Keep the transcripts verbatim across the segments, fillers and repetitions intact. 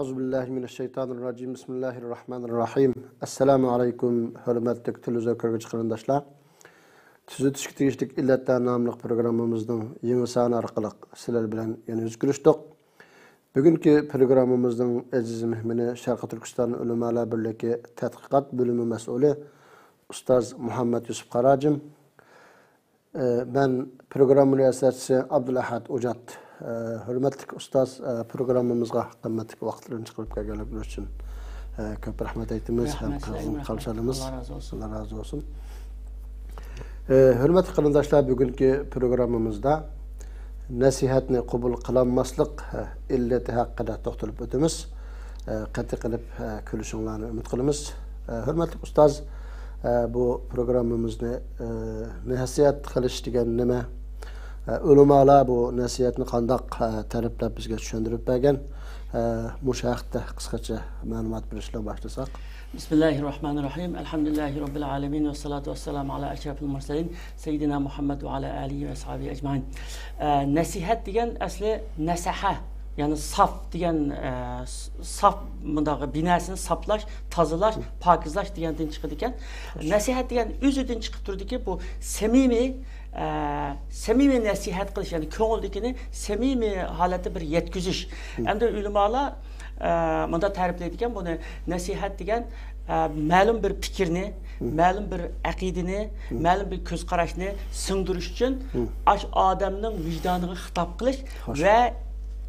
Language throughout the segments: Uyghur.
أعوذ بالله من الشيطان الرجيم. بسم الله الرحمن الرحيم. ئەسسالامۇ ئەلەيكۇم، ھۆرمەتلىك تېلېۋىزور كۆرگۈچى قېرىنداشلار. تۈزىتىشكە تېگىشلىك ئىللەتلەر ناملىق پروگراممىمىزنىڭ يېڭى سانى ئارقىلىق سىلەر بىلەن يەنە يۈز كۆرۈشتۇق. بۈگۈنكى پروگراممىمىزنىڭ ئەزىز مېھمىنى شەرقىي تۈركىستان ئۆلىمالار بىرلىكى تەتقىقات بۆلۈمى مەسئۇلى ئۇستاز مۇھەممەد يۈسۈپ قاراجىم. ئە، مەن پروگرامما رىياسەتچىسى ئابدۇلئەھەد ئوجات. ئە، ھۆرمەتلىك ئۇستاز، ئە، پروگراممىمىزغا قىممەتلىك ۋاقىتلىرىنى چىقىرىپ كەلگەنلىكىڭىز ئۈچۈن، ئە، كۆپ رەھمەت ئېيتىمىز ھەم رەھمەت، سىلەرگىمۇ قىزغىن رەھمەت. قارشى ئالىمىز. ئاللا رازى بولسۇن. ئاللا رازى بولسۇن. ئە، ھۆرمەتلىك قېرىنداشلار، بۈگۈنكى پروگراممىمىزدا نەسىھەتنى قوبۇل قىلالماسلىق، ئە، ئىللىتى ھەققىدە توختىلىپ ئۆتىمىز. ئە، قەتئىي قىلىپ، ئە، كۆرۈشۈڭلارنى ئۈمىد قىلىمىز. ئە، ھۆرمەتلىك ئۇستاز، ئە، بۇ پروگراممىمىزنى، ئە، نەسىھەت قىلىش دېگەن نېمە؟ ئە، ئۆلىمالار بۇ نەسىھەتنى قانداق، ئە، تەرىپلەپ بىزگە چۈشەندۈرۈپ بەرگەن؟ ئە، مۇشۇ ھەقتە قىسقىچە مەلۇمات بېرىش بىلەن باشلىساق. بىسمىللاھىررەھمانىررەھىم. ئەلھەمدۇلىللاھى رەببىل ئالەمىن ۋەسسالاتۇ ۋەسسالامۇ ئەلا ئەشرەفىل مۇرسەلىن سەييىدىنا مۇھەممەد ۋە ئەلا ئالىھى ۋە ئەسھابىھى ئەجمەئىن. ئە، نەسىھەت دېگەن ئەسلى نەسەھە، يەنى ساپ دېگەن، ئە، س-، ساپ، مۇنداق بىناسىنى ساپلاش، تازىلاش، پاكىزلاش دېگەندىن چىقىدىكەن. نەسىھەت دېگەن ئۆزىدىن چىقىپ تۇرىدىكى، بۇ سەمىمىي، ئە، سەمىمىي نەسىھەت قىلىش، يەنى كۆڭۈلدىكىنى سەمىمىي ھالەتتە بىر يەتكۈزۈش. ئەمدى ئۆلىمالار، ئە، مۇنداق تەرىپلەيدىكەن بۇنى، نەسىھەت دېگەن، ئە، مەلۇم بىر پىكىرنى، مەلۇم بىر ئەقىدىنى، مەلۇم بىر كۆز قاراشنى سىڭدۈرۈش ئۈچۈن ئاشۇ ئادەمنىڭ ۋىجدانىغا خىتاب قىلىش ۋە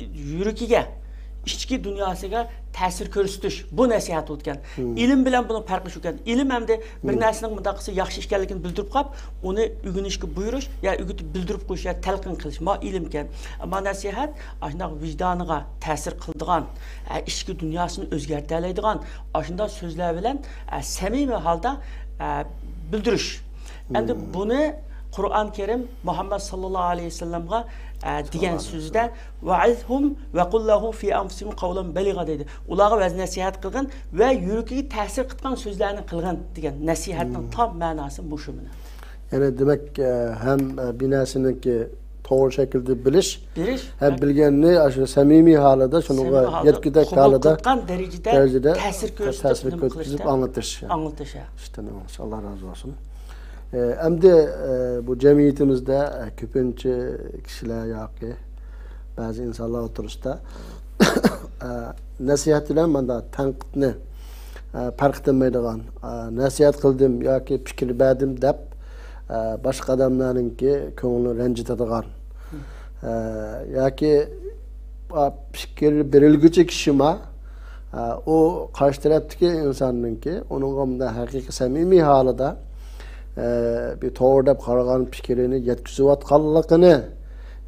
يۈرىكىگە، ئىچكى دۇنياسىغا تەسىر كۆرسىتىش، بۇ نەسىھەت بولىدىكەن. ئىلىم بىلەن بۇنىڭ پەرقى شۇكەن. ئىلىم ئەمدى بىر نەرسىنىڭ مۇنداق قىلسا ياخشى ئىكەنلىكىنى بىلدۈرۈپ قاپ، ئۇنى ئۆگىنىشكە بۇيرۇش يا ئۆگىتىپ بىلدۈرۈپ قويۇش يا تەلقىن قىلىش، ما ئىلىمكەن. ئەمما نەسىھەت ئاشۇنداق ۋىجدانىغا تەسىر قىلىدىغان، ئە، ئىچكى دۇنياسىنى ئۆزگەرتەلەيدىغان ئاشۇنداق سۆزلەر بىلەن، ئە، سەمىمىي ھالدا، ئە، بىلدۈرۈش. ئەمدى بۇنى قۇرئان كەرىم مۇھەممەد ساللاللاھۇ ئەلەيھى ۋەسەللەمغا، ئە، دېگەن سۆزىدە، «ۋەئىزھۇم ۋەقۇل لەھۇم فى ئەنفۇسىھىم قەۋلەن بەلىغا» دەيدۇ. ئۇلارغا ۋەز نەسىھەت قىلغىن ۋە يۈرىكىگە تەسىر قىلىدىغان سۆزلەرنى قىلغىن دېگەن. نەسىھەتنىڭ تام مەناسى مۇشۇ مانا. يەنى دېمەك، ئە، ھەم، ئە، بىناسىنىڭكى توغرا شەكىلدە بىلىش، بىلىش ھەم ھەم بىلگەننى ئاشۇ سەمىمىي ھالىدا شۇنىڭغا سەمىمىي ھالدا يەتكۈدەك قوبۇل ھالدا، قىلىدىغان دەرىجىدە دەرىجىدە تەسىر كۆرسىتىپ، تەسىر نېمە كۆرسىتىپ قىلىشتا؟ ئاڭلىتىش. ئاڭلىتىش، ھە. ئىشتىن ئاڭلىتىش. ئاللا رازى بولسۇن. ئە، ئەمدى، ئە، بۇ جەمئىيىتىمىزدە، ئە، كۆپىنچە كىشىلەر ياكى بەزى ئىنسانلار ئوتتۇرىسىدا، ئە، نەسىھەت بىلەن ماندا تەنقىدنى، ئە، پەرق قىلمايدىغان، ئە، نەسىھەت قىلدىم ياكى پىكىر بەردىم دەپ، ئە، باشقا ئادەملەرنىڭكى كۆڭلىنى رەنجىتىدىغان، ئە، ياكى، ئا، پىكىر بېرىلگۈچى كىشىما، ئە، ئۇ قارشى تەرەپتىكى ئىنساننىڭكى ئۇنىڭغا مۇنداق ھەقىقىي سەمىمىي ھالىدا، ئە، بىر توغرا دەپ قارىغان پىكرىنى يەتكۈزۈۋاتقانلىقىنى،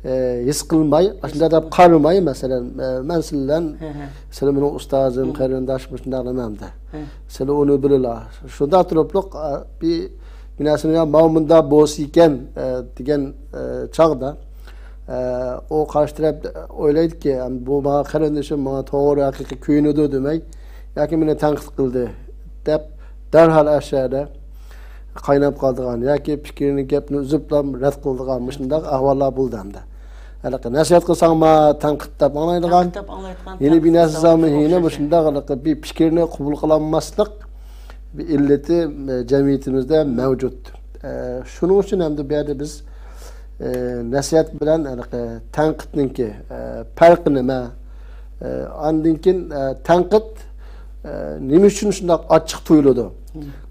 ئە، ھېس قىلماي، ئاشۇنداق دەپ قارىماي، مەسىلەن، ئە، مەن سىلەر بىلەن، ھە، ھە. سىلەر مېنىڭ ئۇستازىم، ھە. قېرىنداش، مۇشۇنداق نېمەمدە. ھە. سىلەر ئۇنى بىلىلا. شۇنداق تۇرۇپلۇق، ئە، بىر، بىر نەرسىنى، «يا، ماۋۇ مۇنداق بولسا ئىكەن»، ئە، دېگەن، ئە، چاغدا، ئە، ئۇ قارشى تەرەپ ئويلايدۇكى، «بۇ ماڭا قېرىندىشىم، ماڭا توغرا، ھەقىقىي كۆيۈنىدۇ» دېمەي، ياكى مېنى تەنقىد قىلدى دەپ، دەرھال ئاشۇ يەردە قايناپ قالىدىغان ياكى پىكرىنى، گەپنى ئۈزۈپلا رەت قىلىدىغان مۇشۇنداق ئەھۋاللار بولدى ئەمدى. ھېلىقى نەسىھەت قىلساڭما تەنقىد دەپ ئاڭلايدىغان، تەنقىد دەپ ئاڭلايدىغان، يەنە بىر نەرسە دېسەڭمۇ يەنە مۇشۇنداق ھېلىقى بىر پىكىرنى قوبۇل قىلالماسلىق بىر ئىللىتى، ئە، جەمئىيىتىمىزدە مەۋجۇت. ئە، شۇنىڭ ئۈچۈن ئەمدى بۇ يەردە بىز، ئە، نەسىھەت بىلەن ھېلىقى تەنقىدنىڭكى، ئە، پەرقى نېمە؟ ئە، ئاندىن كېيىن، ئە، تەنقىد، ئە، نېمە ئۈچۈن شۇنداق ئاچچىق تۇيۇلىدۇ؟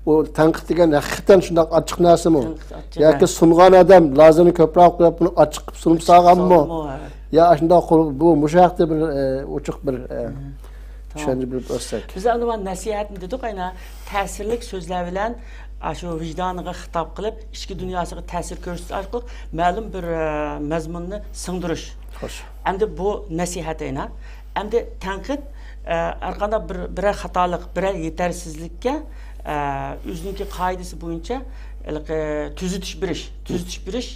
ئۇ تەنقىد دېگەن ھەقىقەتەن شۇنداق ئاچچىق نەرسىمۇ؟ تەنقىد ئاچچىق، ياكى ھە. سۇنغان ئادەم لازىنى كۆپرەك قويۇپ، بۇنى ئاچچىق قىلىپ سۇنۇپ سالغانمۇ؟ سالغانمۇ، ھە. يا ئاشۇنداق قۇر-، بۇ، مۇشۇ ھەقتە بىر، ئە، ئوچۇق بىر، ئە، ھە. تامام. چۈشەنچە بېرىپ ئۆتسەك. بىز ئەمدى مانا نەسىھەتنى دېدۇق، ئەينا تەسىرلىك سۆزلەر بىلەن ئاشۇ ۋىجدانىغا خىتاب قىلىپ، ئىچكى دۇنياسىغا تەسىر كۆرسىتىش ئارقىلىق مەلۇم بىر، ئە، مەزمۇننى سىڭدۈرۈش. خوش. ئەمدى بۇ نەسىھەت ئەينا. ئەمدى تەنقىد، ئە، ھەرقانداق بىر، بىرەر خاتالىق، بىرەر يېتەرسىزلىككە، ئە، ئۆزىنىڭكى قائىدىسى بويىچە ھېلىقى تۈزىتىش بېرىش، تۈزىتىش بېرىش،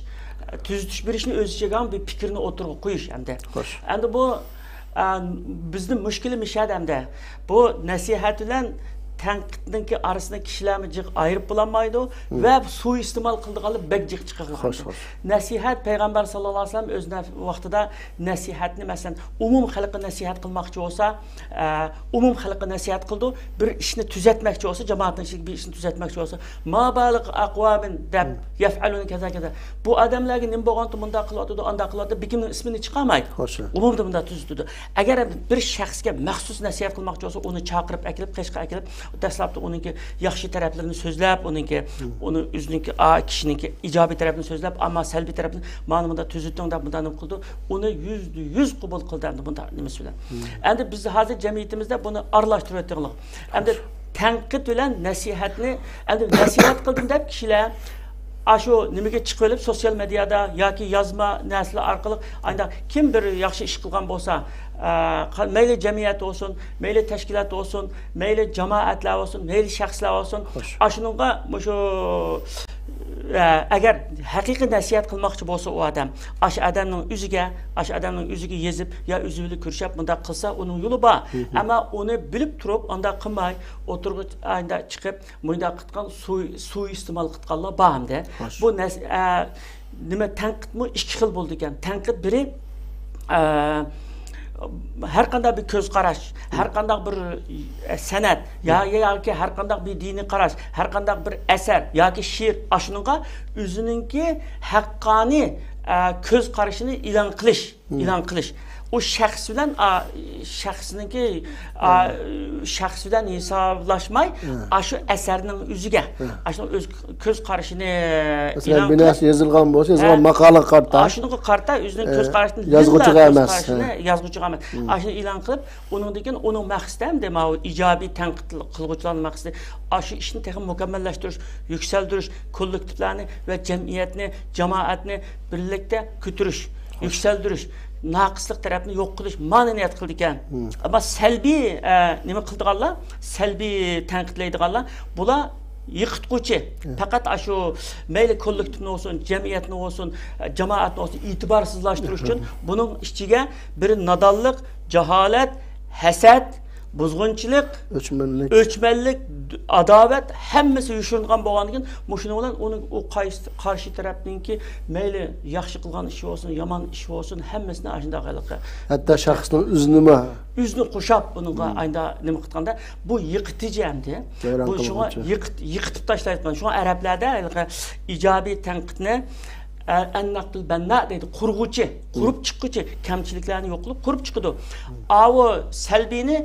تۈزىتىش بېرىشنى ئۆز ئىچىگە ئالغان بىر پىكىرنى ئوتتۇرىغا قويۇش ئەمدى. خوش. ئەمدى بۇ، ئە، بىزنىڭ مۈشكۈلىمىز شۇ يەردە ئەمدى. بۇ نەسىھەت بىلەن تەنقىدنىڭكى ئارىسىنى كىشىلەرمۇ جىق ئايرىپ بولالمايدۇ ۋە سۇيىئىستېمال قىلىدىغانلار بەك جىق چىقىدىغان. خوش، خوش. نەسىھەت، پەيغەمبەر ساللاللاھۇ ئەلەيھى ۋەسەللەم ئۆز نەف-، ۋاقتىدا نەسىھەتنى، مەسىلەن، ئومۇم خەلققە نەسىھەت قىلماقچى بولسا، ئە، ئومۇم خەلققە نەسىھەت قىلىدۇ، بىر ئىشنى تۈزەتمەكچى بولسا، جامائەتنىڭ ئىچىدىكى بىر ئىشنى تۈزەتمەكچى بولسا، ما بالىغ ئەقۋامىن دەپ، يەفئەلۇنە كەزا كەزا. بۇ ئادەملەرگە نېمە بولغانتى، مۇنداق قىلىۋاتىدۇ، ئانداق قىلىۋاتىدۇ، بېكىمنىڭ ئىسمىنى چىقارمايدۇ. خوش. ئومۇمدا مۇنداق تۈزىتىدۇ. ئەگەر بىر شەخسكە مەخسۇس نەسىھەت قىلماقچى بولسا، ئۇنى چاقىرىپ ئەكېلىپ، قېشىغا ئەكېلىپ، دەسلەپتە ئۇنىڭكى ياخشى تەرەپلىرىنى سۆزلەپ، ئۇنىڭكى، ئۇنى ئۆزىنىڭكى، ئا، كىشىنىڭكى ئىجابىي تەرەپىنى سۆزلەپ، ئەمما سەلبىي تەرەپنى، مانا مۇنداق تۈزىتىڭ دەپ، مۇنداق نېمە قىلىدۇ، ئۇنى يۈزدە يۈز قوبۇل قىلدى ئەمدى مۇنداق نېمىسى بىلەن. ئەمدى بىز ھازىر جەمئىيىتىمىزدە بۇنى ئارىلاشتۇرۇۋەتتىڭلار. ئەمدى تەنقىد بىلەن نەسىھەتنى، ئەمدى نەسىھەت قىلدىم دەپ كىشىلەر ئاشۇ نېمىگە چىقىۋېلىپ، سوتسىيال مېدىيادا ياكى يازما نەرسىلەر ئارقىلىق، ئانداق كىم بىر ياخشى ئىش قىلغان بولسا، ئە، قا-، مەيلى جەمئىيەت بولسۇن، مەيلى تەشكىلات بولسۇن، مەيلى جامائەتلەر بولسۇن، مەيلى شەخسلەر بولسۇن، خوش. ئاشۇنىڭغا مۇشۇ، ئە، ئەگەر ھەقىقىي نەسىھەت قىلماقچى بولسا ئۇ ئادەم، ئاشۇ ئادەمنىڭ ئۆزىگە، ئاشۇ ئادەمنىڭ ئۆزىگە يېزىپ يا ئۆزى بىلەن كۆرۈشۈپ مۇنداق قىلسا ئۇنىڭ يولى بار. ئەمما ئۇنى بىلىپ تۇرۇپ ئانداق قىلماي، ئوتتۇرىغا ئانداق چىقىپ، مۇنداق قىلغان سۇي-، سۇيىئىستېمال قىلغانلار بار ئەمدى. خوش. بۇ نەس-، ئە، نېمە، تەنقىدمۇ ئىككى خىل بولىدىكەن. تەنقىد بىرى، ئە، ھەر قانداق بىر كۆز قاراش، ھەر قانداق بىر، ئە، سەنئەت يا، يا، ياكى ھەر قانداق بىر دىنىي قاراش، ھەر قانداق بىر ئەسەر ياكى شېئىر، ئاشۇنىڭغا ئۆزىنىڭكى ھەققانىي، ئە، كۆز قارىشىنى ئېلان قىلىش. ئېلان قىلىش. ئۇ شەخس بىلەن، ئا، شەخسنىڭكى، ئا، شەخس بىلەن ھېسابلاشماي، ئاشۇ ئەسەرنىڭ ئۆزىگە، ئاشۇ ئۆز كۆز قارىشىنى مەسىلەن، ئېلان بىر قىلىپ، نەرسە يېزىلغان بولسا، يېزىلغان ماقالىغا قارىتا. ئاشۇنىڭغا قارىتا ئۆزىنىڭ كۆز قارىشىنى، يازغۇچىغا ئەمەس. يازغۇچىغا ئەمەس. ئاشۇنى ئېلان قىلىپ، ئۇنىڭدىن كېيىن ئۇنىڭ مەقسىتى ئەمدى ماۋۇ ئىجابىي تەنقىد قىلغۇچىلارنىڭ مەقسىتى ئاشۇ ئىشنى تېخىمۇ مۇكەممەللەشتۈرۈش، يۈكسەلدۈرۈش، كوللېكتىپلارنى ۋە جەمئىيەتنى، جامائەتنى بىرلىكتە كۆتۈرۈش، يۈكسەلدۈرۈش، ناقىسلىق تەرەپنى يوق قىلىش، مانا نىيەت قىلىدىكەن. ئەمما سەلبىي، ئە، نېمە قىلىدىغانلار، سەلبىي تەنقىدلەيدىغانلار، بۇلار يىقىتقۇچى. پەقەت ئاشۇ مەيلى كوللېكتىپنى بولسۇن، جەمئىيەتنى بولسۇن، ئە، جامائەتنى بولسۇن، ئېتىبارسىزلاشتۇرۇش ئۈچۈن بۇنىڭ ئىچىگە بىر نادانلىق، جاھالەت، ھەسەت، بۇزغۇنچىلىق، ئۆچمەنلىك. ئۆچمەنلىك، ئاداۋەت ھەممىسى يوشۇرۇنغان بولغاندىن كېيىن، مۇشۇنىڭ بىلەن ئۇنىڭ ئۇ قايسى، قارشى تەرەپنىڭكى مەيلى ياخشى قىلغان ئىشى بولسۇن، يامان ئىشى بولسۇن، ھەممىسىنى ئاشۇنداق ھېلىقى. ھەتتا شەخسنىڭ ئۆزىنىمۇ. ئۆزىنى قوشاپ بۇنىڭغا ئايدا نېمە قىلغاندا، بۇ يىقىتىجى ئەمدى. ۋەيران بۇ شۇڭا قىلغۇچى. يىقىت-، يىقىتىپ تاشلايدىغان. شۇڭا ئەرەبلەردە ھېلىقى ئىجابىي تەنقىدنى ئە-، ئەننەقدىل بەننا دەيدۇ، قۇرغۇچى، قۇرۇپ چىققۇچى، كەمچىلىكلەرنى يوق قىلىپ قۇرۇپ چىقىدۇ. ئاۋۇ سەلبىينى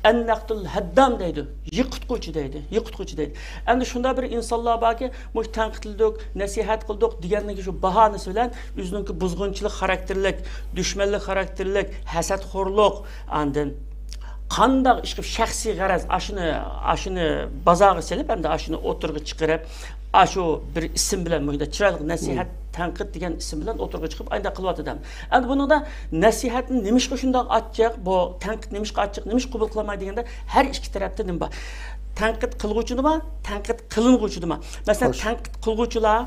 ئەننەقدىل ھەددام دەيدۇ، يىقىتقۇچى دەيدۇ، يىقىتقۇچى دەيدۇ. ئەمدى شۇنداق بىر ئىنسانلار باركى، مۇشۇ تەنقىدلىدۇق، نەسىھەت قىلدۇق دېگەندىن كېيىن شۇ باھانىسى بىلەن ئۆزىنىڭكى بۇزغۇنچىلىق خاراكتېرلىك، دۈشمەنلىك خاراكتېرلىك، ھەسەتخورلۇق، ئاندىن قانداق ئىش قىلىپ شەخسىي غەرەز، ئاشۇنى، ئاشۇنى بازارغا سېلىپ، ئەمدى ئاشۇنى ئوتتۇرىغا چىقىرىپ، ئاشۇ بىر ئىسىم بىلەن مۇنداق چىرايلىق نەسىھەت، تەنقىد دېگەن ئىسىم بىلەن ئوتتۇرىغا چىقىپ، ئانداق قىلىۋاتىدۇ. ئەمدى بۇنىڭدا نەسىھەتنى نېمىشقا شۇنداق ئاچچىق، بۇ تەنقىد نېمىشقا ئاچچىق، نېمىشقا قوبۇل قىلالمايدۇ دېگەندە، ھەر ئىككى تەرەپتە نېمە بار؟ تەنقىد قىلغۇچىدا بار، تەنقىد قىلىنغۇچىدا بار. مەسىلەن، تەنقىد قىلغۇچىلار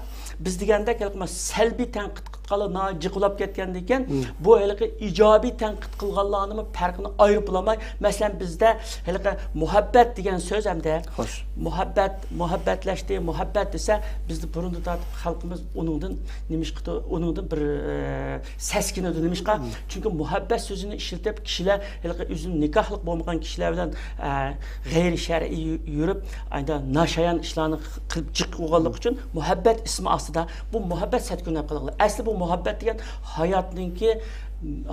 بىز دېگەندەك ھېلىقى سەلبىي تەنقىد قىلىدىغانلار ناھايىتى جىق بولاپ كەتكەندىن كېيىن، بۇ ھېلىقى ئىجابىي تەنقىد قىلغانلارنىمۇ پەرقىنى ئايرىپ بولالماي. مەسىلەن، بىزدە ھېلىقى مۇھەببەت دېگەن سۆز ئەمدى. خوش. مۇھەببەت، مۇھەببەتلەشتى، مۇھەببەت دېسە، بىزدە بۇرۇندىن تارتىپ خەلقىمىز ئۇنىڭدىن نېمىشقا، ئۇنىڭدىن بىر، ئە، سەسكىنىدۇ. نېمىشقا؟ چۈنكى مۇھەببەت سۆزىنى ئىشلىتىپ، كىشىلەر ھېلىقى ئۆزىنى نىكاھلىق بولمىغان كىشىلەر بىلەن، ئە، غەيرىي شەرئىي يۈ-، يۈرۈپ، ئايدا ناشايان ئىشلارنى قىلىپ جىق بولغانلىقى ئۈچۈن مۇھەببەت ئىسمى ئاستىدا بۇ مۇھەببەت سەتكۈنەپ قىلغىلى. ئەسلى بۇ مۇھەببەت دېگەن ھاياتنىڭكى،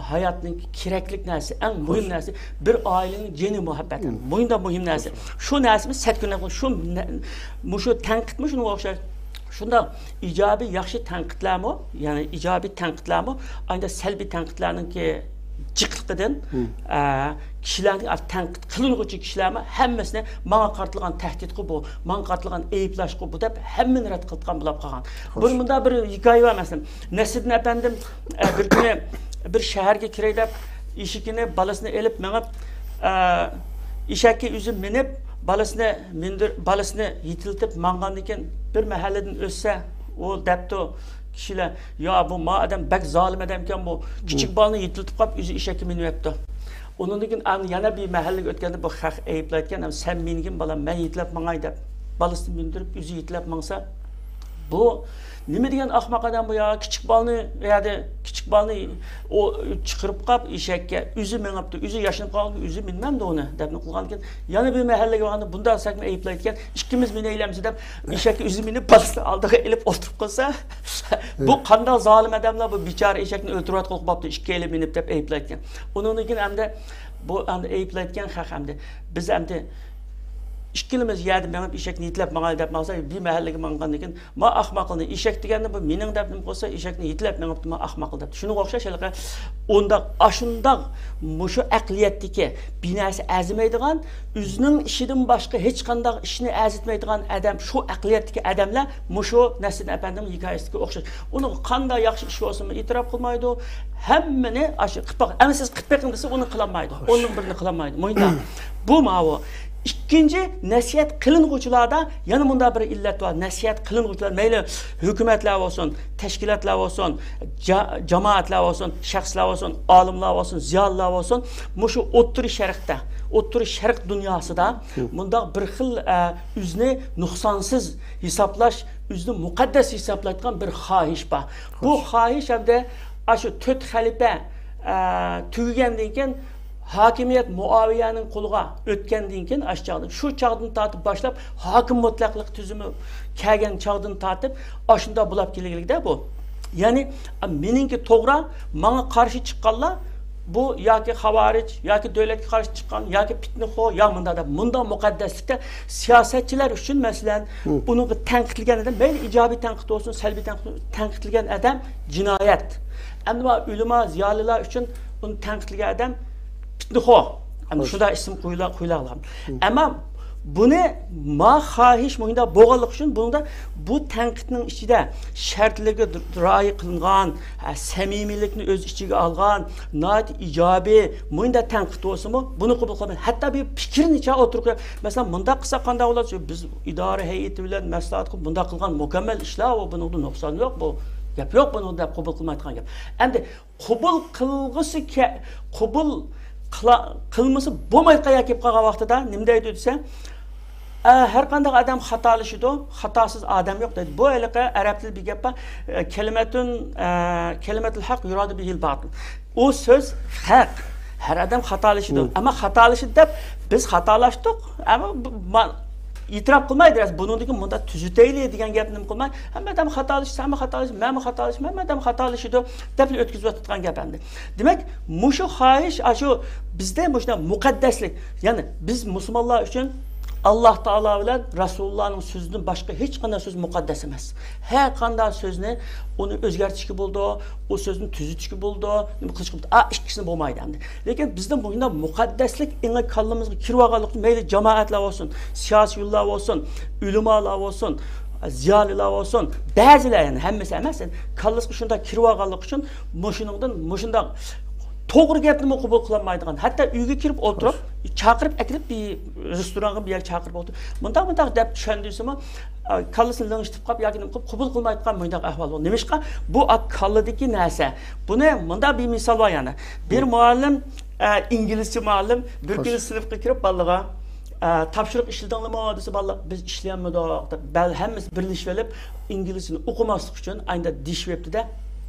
ھاياتنىڭكى كېرەكلىك نەرسە، ئەڭ مۇھىم نەرسە. بىر ئائىلىنىڭ جېنى مۇھەببەت. مۇھىمدا مۇھىم نەرسە. شۇ نەرسىمىز سەتكۈنەپ قىلغىلى. شۇ نە-، مۇشۇ تەنقىدمۇ شۇنىڭغا ئوخشاش. شۇنداق ئىجابىي ياخشى تەنقىدلەرمۇ، يەنى ئىجابىي تەنقىدلەرمۇ، ئايدا سەلبىي تەنقىدلەرنىڭكى جىقلىقىدىن، ئە، كىشىلەرنىڭ تەنقىد قىلىنغۇچى كىشىلەرمۇ ھەممىسىنى ماڭا قارىتىلغان تەھدىتقۇ بۇ، ماڭا قارىتىلغان ئەيىبلاشقۇ بۇ دەپ ھەممىنى رەت قىلىدىغان بولۇپ قالغان. بۇ مۇنداق بىر ھېكايە بار مەسىلەن. نەسرىدىن ئەپەندىم، ئە، بىر كۈنى بىر شەھەرگە كىرەي دەپ ئېشىكىنى بالىسىنى ئېلىپ مېڭىپ، ئە، ئېشەككە ئۆزى مىنىپ، بالىسىنى مىندۈر-، بالىسىنى يېتىلىتىپ ماڭغاندىن كېيىن بىر مەھەللىدىن ئۆتسە، ئۇ دەپتۇ كىشىلەر، يا بۇ ما ئادەم بەك زالىم ئادەمكەن بۇ، كىچىك بالىنى يېتىلىتىپ قاپ ئۆزى ئېشەككە مىنىۋەپتۇ. ئۇنىڭدىن كېيىن ئان-، يەنە بىر مەھەللىگە ئۆتكەندە بۇ خەق ئەيىبلەيدىكەن، ھەم سەن مىنگىن بالام، مەن يېتىلەپ ماڭاي دەپ، بالىسىنى مىندۈرۈپ ئۆزى يېتىلەپ ماڭسا، بۇ نېمە دېگەن ئەخمەق ئادەم بۇ يا، كىچىك بالىنى، ئۇ يەردە كىچىك بالىنى ئۇ چىقىرىپ قاپ ئېشەككە، ئۆزى مېڭىپتۇ، ئۆزى ياشىنىپ قالغان، ئۆزى مىنمەمدۇ ئۇنى دەپنى قىلغاندىكىن، يەنە بىر مەھەللىگە بارغاندا بۇنداق سەكمە ئەيىبلەيدىكەن، ئىككىمىز مىنەيلەمسە دەپ، ئېشەككە ئۆزى مىنىپ، بالىسىنى ئالدىغا ئېلىپ ئولتۇرۇپ قالسا، بۇ قانداق زالىم ئادەملەر، بۇ بىچارە ئېشەكنى ئۆلتۈرۈۋاتقىلى بوپتۇ، ئىككىيلەن مىنىپ دەپ ئەيىبلەيدىكەن. ئۇنىڭدىن كېيىن ئەمدى بۇ ئەمدى ئەيىبلەيدىكەن خەق ئەمدى. بىز ئەمدى ئىككىلىمىز يەردە مېڭىپ ئېشەكنى يېتىلەپ ماڭايلى دەپ ماڭسا، بىر مەھەللىگە ماڭغاندىن كېيىن، ما ئەخمەقلىنى، ئېشەك دېگەننى بۇ مېنىڭ دەپ نېمە قىلسا، ئېشەكنى يېتىلەپ مېڭىپتۇ، ما ئەخمەقلى دەپ. شۇنىڭغا ئوخشاش ھېلىقى ئۇنداق، ئاشۇنداق مۇشۇ ئەقلىيەتتىكى، بىر نەرسە ئەرزىمەيدىغان، ئۆزىنىڭ ئىشىدىن باشقا ھېچقانداق ئىشنى ئەرزىتمەيدىغان ئادەم، شۇ ئەقلىيەتتىكى ئادەملەر مۇشۇ نەسرىدىن ئەپەندىنىڭ ھېكايىسىدىكى ئوخشاش. ئۇنىڭغا قانداق ياخشى ئىش بولسىمۇ ئېتىراپ قىلمايدۇ. ھەممىنى ئاشۇ قىلىپ باق، ئەمما سىز قىلىپ بېقىڭ دېسە، ئۇنى قىلالمايدۇ. ئوننىڭ بىرىنى قىلالمايدۇ. مۇنداق. بۇ ماۋۇ. ئىككىنچى، نەسىھەت قىلىنغۇچىلاردا يەنە مۇنداق بىر ئىللەت بار. نەسىھەت قىلىنغۇچىلار، مەيلى ھۆكۈمەتلەر بولسۇن، تەشكىلاتلار بولسۇن، جا-، جامائەتلەر بولسۇن، شەخسلەر بولسۇن، ئالىملار بولسۇن، زىيالىيلار بولسۇن، مۇشۇ ئوتتۇرا شەرقتە، ئوتتۇرا شەرق دۇنياسىدا مۇنداق بىر خىل، ئە، ئۆزىنى نۇقسانسىز ھېسابلاش، ئۆزىنى مۇقەددەس ھېسابلايدىغان بىر خاھىش بار. بۇ خاھىش ھەمدە ئاشۇ تۆت خەلىپە، ئە، تۈگىگەندىن كېيىن، ھاكىمىيەت مۇئاۋىيەنىڭ قولىغا ئۆتكەندىن كېيىن، ئاشۇ چاغدا، شۇ چاغدىن تارتىپ باشلاپ، ھاكىم مۇتلەقلىق تۈزۈمى كەلگەن چاغدىن تارتىپ، ئاشۇنداق بولاپ كېلگىلىكتە بۇ. يەنى، مېنىڭكى توغرا، ماڭا قارشى چىققانلار، بۇ ياكى خاۋارىج، ياكى دۆلەتكە قارشى چىققان، ياكى پىتنىخور، يا مۇنداق دەپ، مۇنداق مۇقەددەسلىكتە سىياسەتچىلەر ئۈچۈن، مەسىلەن، ئۇنىڭغا تەنقىدلىگەن ئادەم، مەيلى ئىجابىي تەنقىد بولسۇن، سەلبىي تەنقىد، تەنقىدلىگەن ئادەم جىنايەت. ئەمما ئۆلىما، زىيالىيلار ئۈچۈن ئۇنى تەنقىدلىگەن ئادەم پىتنىخور. ئەمما شۇنداق ئىسىم قويۇلا-، قويۇلغان. ئەمما بۇنى ما خاھىش مۇشۇنداق بولغانلىقى ئۈچۈن، بۇنىڭدا بۇ تەنقىدنىڭ ئىچىدە شەرتلىرىگە رىئايە قىلىنغان، ھە، سەمىمىيلىكنى ئۆز ئىچىگە ئالغان، ناھايىتى ئىجابىي، مۇنداق تەنقىد بولسىمۇ، بۇنى قوبۇل قىلمايدۇ. ھەتتا بىر پىكىرنىچە ئوتتۇرىغا قويۇپ، مەسىلەن، مۇنداق قىلساق قانداق بولىدۇ؟ بىز ئىدارە ھەيئىتى بىلەن مەسلىھەت قىلىپ، مۇنداق قىلغان مۇكەممەل ئىشلار، ئۇ بۇنىڭدا نۇقسان يوق، بۇ گەپ يوق بۇنىڭدا دەپ قوبۇل قىلمايدىغان گەپ. ئەمدى قوبۇل قىلغۇسى كە-، قوبۇل قىلا-، قىلمىسا بولمايدىغان يەرگە كېلىپ قالغان ۋاقتىدا نېمە دەيدۇ دېسە، ئە، ھەر قانداق ئادەم خاتالىشىدۇ، خاتاسىز ئادەم يوق دەيدۇ. بۇ ھېلىقى ئەرەب تىلىدا بىر گەپ بار، ئە، كەلىمەتۇن، ئە، كەلىمەتۇل ھەق يۇرادۇ بىھىل باتىل. ئۇ سۆز ھەق. ھەر ئادەم خاتالىشىدۇ. ئەمما خاتالىشىدۇ دەپ بىز خاتالاشتۇق، ئەمما بۇ ما-، ئېتىراپ قىلماي، بىراز بۇنىڭدىن كېيىن مۇنداق تۈزىتەيلى دېگەن گەپنى نېمە قىلماي، ھەممە ئادەم خاتالىشىدۇ، سەنمۇ خاتالىشىسەن، مەنمۇ خاتالىشىمەن، ھەممە ئادەم خاتالىشىدۇ دەپ ئۆتكۈزۈۋاتىدىغان گەپ ئەمدى. دېمەك، مۇشۇ خاھىش، ئاشۇ بىزدە مۇشۇنداق مۇقەددەسلىك، يەنى بىز مۇسۇلمانلار ئۈچۈن ئاللاھ تائالا بىلەن رەسۇلۇللاھنىڭ سۆزىدىن باشقا ھېچقانداق سۆز مۇقەددەس ئەمەس. ھەر قانداق سۆزنى ئۇنى ئۆزگەرتىشكە بولىدۇ، ئۇ سۆزنى تۈزىتىشكە بولىدۇ، نېمە قىلىشقا بولىدۇ. ئا، ئىككىسىنى بولمايدۇ ئەمدى. لېكىن بىزنىڭ مۇشۇنداق مۇقەددەسلىك ئېڭى كاللىمىزغا كىرىۋالغانلىقى ئۈچۈن، مەيلى جامائەتلەر بولسۇن، سىياسىيونلار بولسۇن، ئۆلىمالار بولسۇن، زىيالىيلار بولسۇن، بەزىلەر، يەنى ھەممىسى ئەمەس، يەنى كاللىسىغا شۇنداق كىرىۋالغانلىقى ئۈچۈن مۇشۇنىڭدىن مۇشۇنداق توغرا گەپنىمۇ قوبۇل قىلالمايدىغان، ھەتتا ئۆيگە كىرىپ ئولتۇرۇپ، چاقىرىپ ئەكىرىپ، بىر رېستورانغا بىر يەرگە چاقىرىپ ئولتۇرۇپ، مۇنداق، مۇنداق دەپ چۈشەندۈرسىمۇ، ئا، كاللىسىنى لىڭشىتىپ قاپ ياكى نېمە قىلىپ قوبۇل قىلمايدىغان مۇنداق ئەھۋال بولدى. نېمىشقا؟ بۇ ئا-، كاللىدىكى نەرسە. بۇنى مۇنداق بىر مىسال بار يەنە. بىر مۇئەللىم، ئە، ئىنگلىزچە مۇئەللىم بىر كۈنى سىنىپقا كىرىپ بالىلارغا، ئە، «تاپشۇرۇق ئىشلىدىڭلارمۇ؟» دېسە، بالىلار، «بىز ئىشلىيەلمىدۇق» دەپ، بەل-، ھەممىسى بىرلىشىۋېلىپ، ئىنگلىزچىنى ئوقۇماسلىق ئۈچۈن ئاينىدا دېيىشىۋېپتۇ-دە،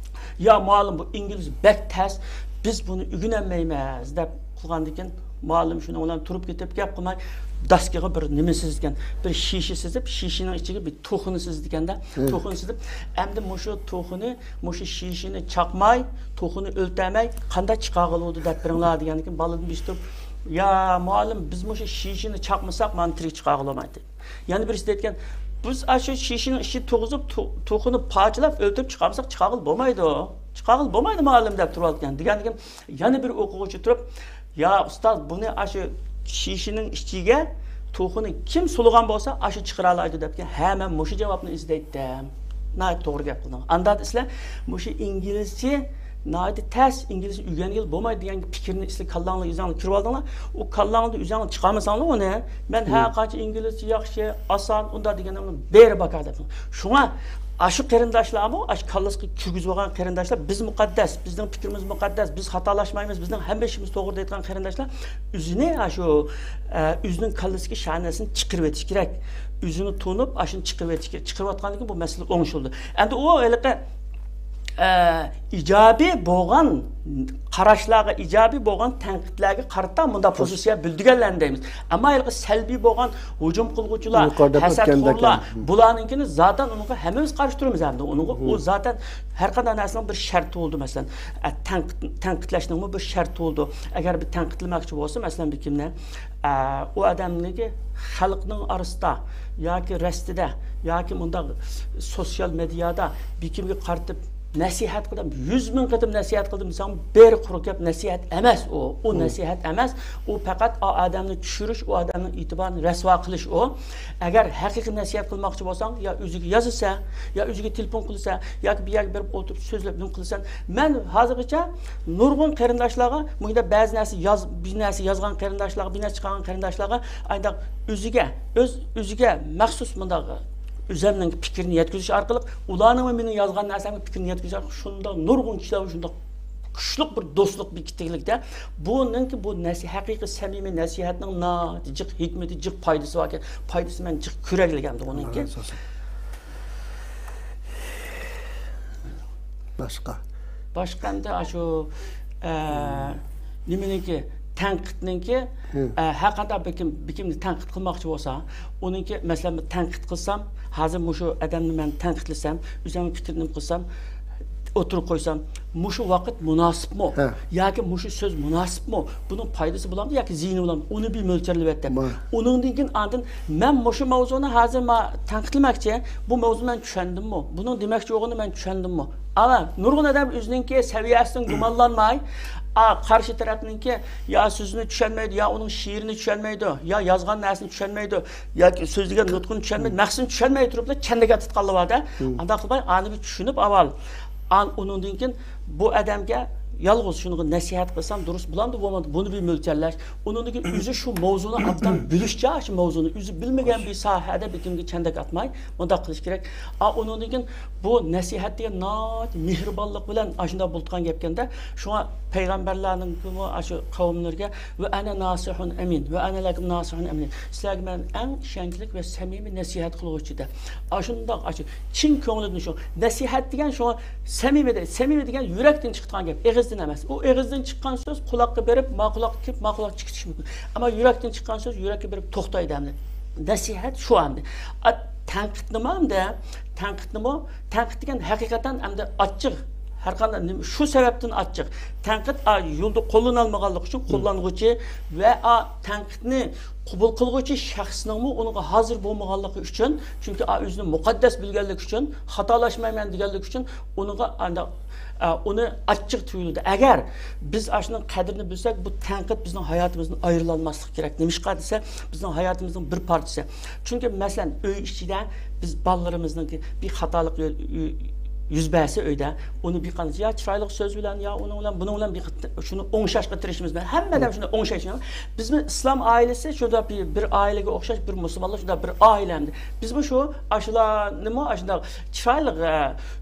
«يا مۇئەللىم، بۇ ئىنگلىزچە بەك تەس، بىز بۇنى ئۆگىنەلمەيمىز» دەپ قىلغاندىكىن، مۇئەللىم شۇنىڭ بىلەن تۇرۇپ كېتىپ، گەپ قىلماي، داسكىغا بىر نېمە سىزىدىكەن، بىر شىشە سىزىپ، شىشىنىڭ ئىچىگە بىر توخۇنى سىزىدىكەن-دە. توخۇنى سىزىپ، ئەمدى مۇشۇ توخۇنى، مۇشۇ شىشىنى چاقماي، توخۇنى ئۆلتۈرمەي، قانداق چىقارغىلى بولىدۇ دەپ بېرىڭلار دېگەندىكىن، بالىدىن بىرسى تۇرۇپ، يا مۇئەللىم، بىز مۇشۇ شىشىنى چاقمىساق، مانا تىرىك چىقارغىلى بولمايتتى. يەنە بىرسى دەيدىكەن، بىز ئاشۇ شىشىنىڭ ئىچىگە تۇرغۇزۇپ، تو-، توخۇنى پارچىلاپ ئۆلتۈرۈپ چىقارمىساق، چىقارغىلى بولمايدۇ. چىقارغىلى بولمايدۇ مۇئەللىم دەپ تۇرۇۋالىدىكەن. دېگەندىكىن، يەنە بىر ئوقۇغۇچى تۇرۇپ، يا ئۇستاز، بۇنى ئاشۇ شىشىنىڭ ئىچىگە توخۇنى كىم سولىغان بولسا، ئاشۇ چىقىرالايدۇ دەپكەن. ھە، مەن مۇشۇ جاۋابنى ئىزدەيتتىم. ناھايىتى توغرا گەپ قىلدىڭ. ئاندا دېسىلە، مۇشۇ ئىنگلىزچە ناھايىتى تەس، ئىنگلىزچە ئۆگەنگىلى بولمايدۇ دېگەن پىكىرنى ئىسلى كاللاڭلار ئۆزەڭلار كىرىۋالدىڭلار. ئۇ كاللاڭلاردا ئۆزەڭلار چىقارمىساڭلار ئۇنى، مەن ھە قانچە ئىنگلىزچە ياخشى، ئاسان، ئۇنداق دېگەننى بېرى باكار دەپتىڭ. شۇڭا ئاشۇ قېرىنداشلارمۇ، ئاشۇ كاللىسىغا كىرگۈزۈپ ئالغان قېرىنداشلار، بىز مۇقەددەس، بىزنىڭ پىكرىمىز مۇقەددەس، بىز خاتالاشمايمىز، بىزنىڭ ھەممە ئىشىمىز توغرا دەيدىغان قېرىنداشلار ئۆزىنى ئاشۇ، ئە، ئۆزىنىڭ كاللىسىدىكى شەھەر نەرسىنى چىقىرىۋېتىشى كېرەك. ئۆزىنى تونۇپ، ئاشۇنى چىقىرىۋېتىشى كېرەك. چىقىرىۋاتقاندىن كېيىن بۇ مەسىلە ئوڭشىلىدۇ. ئەمدى ئۇ ھېلىقى، ئە، ئىجابىي بولغان قاراشلارغا، ئىجابىي بولغان تەنقىدلەرگە قارىتا مۇنداق پوزىتسىيە بىلدۈرگەنلەرنى دەيمىز. ئەمما ھېلىقى سەلبىي بولغان ھۇجۇم قىلغۇچىلار، يۇقىرىدا ھەسەتخورلار، ئۆتكەندەك، بۇلارنىڭكىنى زاتەن ئۇنىڭغا ھەممىمىز قارشى تۇرىمىز ئەمدى. ئۇنىڭغا ئۇ زاتەن ھەر قانداق نەرسىنىڭ بىر شەرتى بولىدۇ، مەسىلەن، ئە، تەنقىد، تەنقىدلەشنىڭمۇ بىر شەرتى بولىدۇ. ئەگەر بىر تەنقىدلىمەكچى بولسا، مەسىلەن، بىر كىمنى، ئە، ئۇ ئادەمنىڭكى خەلقنىڭ ئارىسىدا ياكى رەستىدە ياكى مۇنداق سوتسىيال مېدىيادا بىر كىمگە قارىتىپ نەسىھەت قىلدىم، يۈز مىڭ قېتىم نەسىھەت قىلدىم دېسەڭ، بىر قۇرۇق گەپ نەسىھەت ئەمەس ئۇ. ئۇ نەسىھەت ئەمەس، ئۇ پەقەت ئا ئادەمنى چۈشۈرۈش، ئۇ ئادەمنىڭ ئېتىبارىنى رەسۋا قىلىش ئۇ. ئەگەر ھەقىقىي نەسىھەت قىلماقچى بولساڭ، يا ئۆزىگە يازىسەن، يا ئۆزىگە تېلېفون قىلىسەن، ياكى بىر يەرگە بېرىپ ئولتۇرۇپ سۆزلەپ نېمە قىلىسەن. مەن ھازىرغىچە نۇرغۇن قېرىنداشلارغا، مۇشۇنداق بەزى نەرسە ياز-، بىر نەرسە يازغان قېرىنداشلارغا، بىر نەرسە چىقارغان قېرىنداشلارغا ئانداق ئۆزىگە، ئۆز، ئۆزىگە مەخسۇس مۇنداق ئۆزەمنىڭ پىكرىنى يەتكۈزۈش ئارقىلىق، ئۇلارنىڭمۇ مېنىڭ يازغان نەرسەمگە پىكرىنى يەتكۈزۈش ئارقىلىق شۇنداق نۇرغۇن كىشىلەر شۇنداق كۈچلۈك بىر دوستلۇق بېكىتكەنلىكتە، بۇنىڭكى بۇ نەسىھە، ھەقىقىي سەمىمىي نەسىھەتنىڭ ناھايىتى جىق ھېكمىتى، جىق پايدىسى باركەن. پايدىسىنى مەن جىق كۆرەلىگەن ئۇنىڭكى. باشقا. باشقا ئەمدى ئاشۇ، ئە، نېمىنىڭكى، تەنقىدنىڭكى، ئە، ھەر قانداق بىر كىم، بىر كىمنى تەنقىد قىلماقچى بولسا، ئۇنىڭكى، مەسىلەن، بىر تەنقىد قىلسام، ھازىر مۇشۇ ئادەمنى مەن تەنقىدلىسەم، ئۆزۈمنىڭ پىكرىنى نېمە قىلسام، ئوتتۇرىغا قويسام، مۇشۇ ۋاقىت مۇناسىپمۇ ياكى مۇشۇ سۆز مۇناسىپمۇ؟ بۇنىڭ پايدىسى بولامدۇ ياكى زىيىنى بولامدۇ؟ ئۇنى بىر مۆلچەرلىۋەتتىم. ئۇنىڭدىن كېيىن ئاندىن مەن مۇشۇ مەۋزۇنى ھازىر ما-، تەنقىدلىمەكچى. بۇ مەۋزۇنى مەن چۈشەندىممۇ؟ بۇنىڭ دېمەكچى بولغىنىنى مەن چۈشەندىممۇ؟ ئاۋا، نۇرغۇن ئادەم ئۆزىنىڭكى سەۋىيەسىدىن گۇمانلانماي، ئا، قارشى تەرەپنىڭكى يا سۆزىنى چۈشەنمەيدۇ، يا ئۇنىڭ شېئىرىنى چۈشەنمەيدۇ، يا يازغان نەرسىنى چۈشەنمەيدۇ، ياكى سۆزلىگەن نۇتقىنى چۈشەنمەيدۇ، مەقسىتىنى چۈشەنمەي تۇرۇپلا چەندەك ئاتىتقانلار بار-دە. ئانداق قىلماي، ئانى بىر چۈشىنىپ ئاۋال. ئان-، ئۇنىڭدىن كېيىن بۇ ئادەمگە يالغۇز شۇنىڭغا نەسىھەت قىلسام دۇرۇس بولامدۇ، بولمامدۇ، بۇنى بىر مۆلچەرلەش. ئۇنىڭدىن كېيىن ئۆزى شۇ مەۋزۇنى ئوبدان بىلىشچە، شۇ مەۋزۇنى ئۆزى بىلمىگەن بىر ساھەدە بىر كىمگە چەندەك ئاتماي، مۇنداق قىلىش كېرەك. ئا، ئۇنىڭدىن كېيىن بۇ نەسىھەت دېگەن ناھايىتى مېھرىبانلىق بىلەن ئاشۇنداق بولىدىغان گەپكەندە، شۇڭا پەيغەمبەرلەرنىڭكىمۇ ئاشۇ قەۋملىرىگە، ۋە ئەنە ناسىھۇن ئەمىن، ۋە ئەنە لەكۇم ناسىھۇن ئەمىن، سىلەرگە مەن ئەڭ ئىشەنچلىك ۋە سەمىمىي نەسىھەت قىلغۇچى دەپ. ئاشۇنداق، ئاشۇ چىن كۆڭلىدىن شۇ نەسىھەت دېگەن، شۇ سەمىمىي دە-، سەمىمىي دېگەن يۈرەكتىن چىقىدىغان گەپ، ئېغىزدىن ئەمەس. ئۇ ئېغىزدىن چىققان سۆز قۇلاققا بېرىپ، ما قۇلاققا كىرىپ، ما قۇلاققا چىقىپ كېتىشى مۇمكىن. ئەمما يۈرەكتىن چىققان سۆز يۈرەككە بېرىپ توختايدۇ ئەمدى. نەسىھەت شۇ ئەمدى. ئا، تەنقىدنىمۇ ئەمدى، تەنقىدنىمۇ، تەنقىد دېگەن ھەقىقەتەن ئەمدى ئاچچىق. ھەر قانداق نېمە، شۇ سەۋەبتىن ئاچچىق. تەنقىد، ئا، يولدا قوللىنالمىغانلىقى ئۈچۈن قوللانغۇچى ۋە، ئا، تەنقىدنى قوبۇل قىلغۇچى شەخسنىڭمۇ ئۇنىڭغا ھازىر بولمىغانلىقى ئۈچۈن، چۈنكى، ئا، ئۆزىنى مۇقەددەس بىلگەنلىكى ئۈچۈن، خاتالاشمايمەن دېگەنلىكى ئۈچۈن ئۇنىڭغا ئانداق، ئا، ئۇنى ئاچچىق تۇيۇلىدۇ. ئەگەر بىز ئاشۇنىڭ قەدرىنى بىلسەك، بۇ تەنقىد بىزنىڭ ھاياتىمىزدىن ئايرىلالماسلىقى كېرەك. نېمىشقا دېسە، بىزنىڭ ھاياتىمىزنىڭ بىر پارچىسى. چۈنكى، مەسىلەن، ئۆي ئىچىدە بىز بالىلىرىمىزنىڭكى بىر خاتالىق يۈ-، يۈ-، يۈز بەرسە ئۆيدە، ئۇنى بىر قانچە يا چىرايلىق سۆز بىلەن، يا ئۇنىڭ بىلەن، بۇنىڭ بىلەن بىر قېت-، شۇنى ئوڭشاشقا تىرىشىمىز. ھەممە ئادەم شۇنى ئوڭشايدۇ. بىزمۇ ئىسلام ئائىلىسى شۇنداق بىر، بىر ئائىلىگە ئوخشاش، بىر مۇسۇلمانلار شۇنداق بىر ئائىلە ئەمدى. بىزمۇ شۇ ئاشۇلارنىمۇ ئاشۇنداق چىرايلىق، ئە،